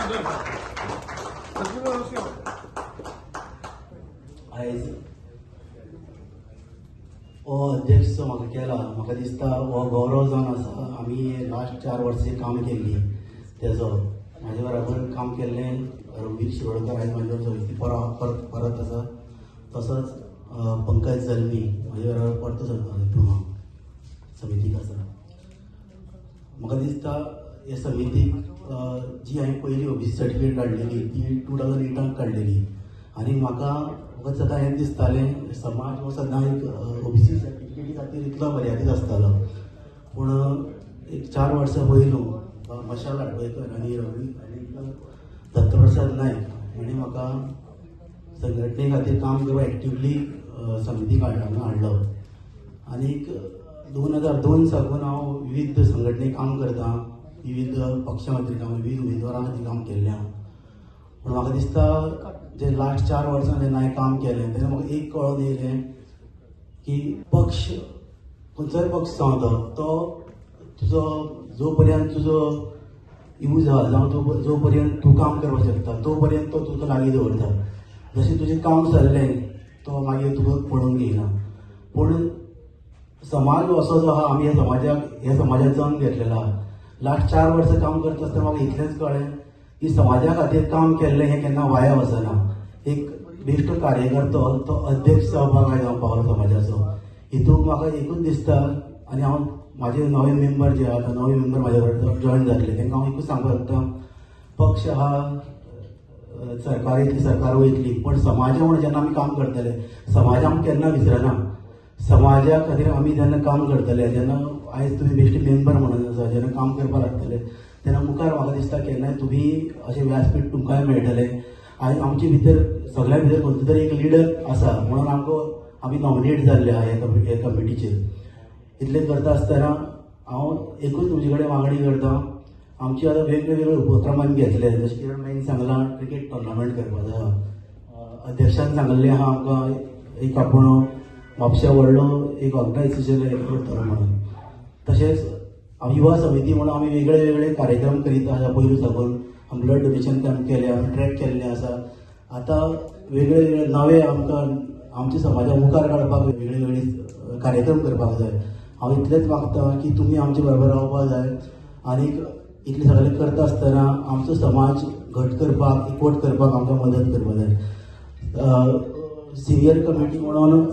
आयज हो अध्यक्ष जो म्हाका केला, म्हाका दिसता हो गौरव जावन आसा. आमी लास्ट 4 वर्सां जें काम केल्ली तेजो म्हाजे बराबर काम केल्लें रघुवीर शिरोडकर आयज म्हाजे बरोबर समिती परत परत परत आसा. तसोच पंकज जल्मी म्हाजे बरोबर परतो हितून समितीक आसा. म्हाका दिसता हे समितीक जी हांवें पयली ओबीसी सर्टिफिकेट काडलेली ती 2008 काक काडलेली आनी म्हाका फकत सदां हें दिसतालें, समाज हो सदां एक ओबीसी सर्टिफिकेटी खातीर इतलो मर्यादीत आसतालो. पूण एक 4 वर्सां पयलू मशाल आडवयकर आनी रवी आनी दत्तप्रसाद नायक हांणी म्हाका संघटने खातीर काम करपाक एक्टिवली समितीक हांगा हाडलो. आनीक 2002 साकून हांव विविध संघटनेक काम करता, विविध पक्षां खातीर काम, विविध उमेदवारां खातीर काम केल्लें आहा. पूण म्हाका दिसता जे लास्ट 4 वर्सां जेन्ना हांवें काम केलें तेन्ना म्हाका एक कळोन येयलें की पक्ष खंयचोय पक्ष जावं, तो तो तुजो जो पर्यंत तुजो यूज आहा जावं तूं जो पर्यंत तूं काम करपाक शकता तो पर्यंत तो तुका लागीं दवरता. जशें तुजें काम सरलें तो मागीर तुका पळोवन घेयना. पूण समाज हो असो जो आहा, आमी ह्या समाजाक ह्या समाजात जल्म घेतलेलो आहा. लास्ट 4 वर्सां काम करता आसतना म्हाका इतलेंच कळ्ळें की समाजा खातीर काम केल्लें हें केन्ना वाया वचना. एक बेश्टो कार्यकर्तो तो अध्यक्ष जावपाक आयज हांव पावलो समाजाचो. हितूंत म्हाका एकूच दिसता आनी हांव म्हाजे नवे मेंबर जे आहा, नवे मेंबर म्हाज्या बरोबर जॉयन जातले, तांकां हांव एकूच सांगपाक सोदता, पक्ष हा, सरकार येतली, सरकार वयतली, पण समाजा म्हणून जेन्ना आमी काम करतले, समाज आमकां केन्ना विसरना. समाजा खातीर आमी जेन्ना काम करतले, जेन्ना आयज तुमी बेश्टे मेंबर म्हणून आसा, जेन्ना काम करपाक लागतले तेन्ना मुखार म्हाका दिसता केन्नाय तुमी अशें व्यासपीठ तुमकांय मेळटलें. आयज आमचे भितर सगळ्यां भितर खंयचो तरी एक लिडर आसा म्हणून आमकां आमी नॉमिनेट जाल्ले आहा ह्या कमिटीचेर. इतलें करता आसतना हांव एकूच तुमचे कडेन मागणी करता. आमचे आतां वेगळे वेगळे उपक्रम आमी घेतले, जशें किरण भाईन सांगलां क्रिकेट टुर्नामेंट करपाचो आहा, अध्यक्षान सांगल्लें आहा आमकां एक आपूण म्हापशा व्हडलो एक ऑर्गनायझेशन करतलो म्हणून. तशेंच युवा समिती म्हणून आमी वेगळे वेगळे कार्यक्रम करीत आसा. पयलू साकून आमी ब्लड डोनेशन कॅम्प केले, आमी ट्रॅक केल्ले आसा. आतां वेगळे वेगळे नवे आमकां आमच्या समाजा मुखार काडपाक वेगळे वेगळे कार्यक्रम करपाक जाय. हांव इतलेंच मागता की तुमी आमचे बरोबर रावपाक जाय आनीक इतलें सगळें करता आसतना आमचो समाज घट करपाक, एकवट करपाक आमकां मदत करपाक जाय. सिनियर कमिटी म्हणून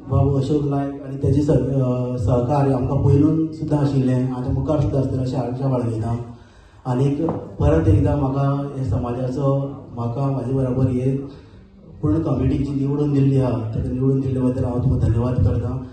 बाबू अशोक नायक आनी तेजे सहकार्य आमकां पयलून सुद्दां आशिल्लें, आतां मुखार सुद्दां आसतलें अशें आशा बाळगिता. आनीक परत एकदां म्हाका हे समाजाचो म्हाका म्हाजे बरोबर हे पूर्ण कमिटी जी निवडून दिल्ली आहा, ताका निवडून दिल्ले बद्दल हांव तुमकां धन्यवाद करता.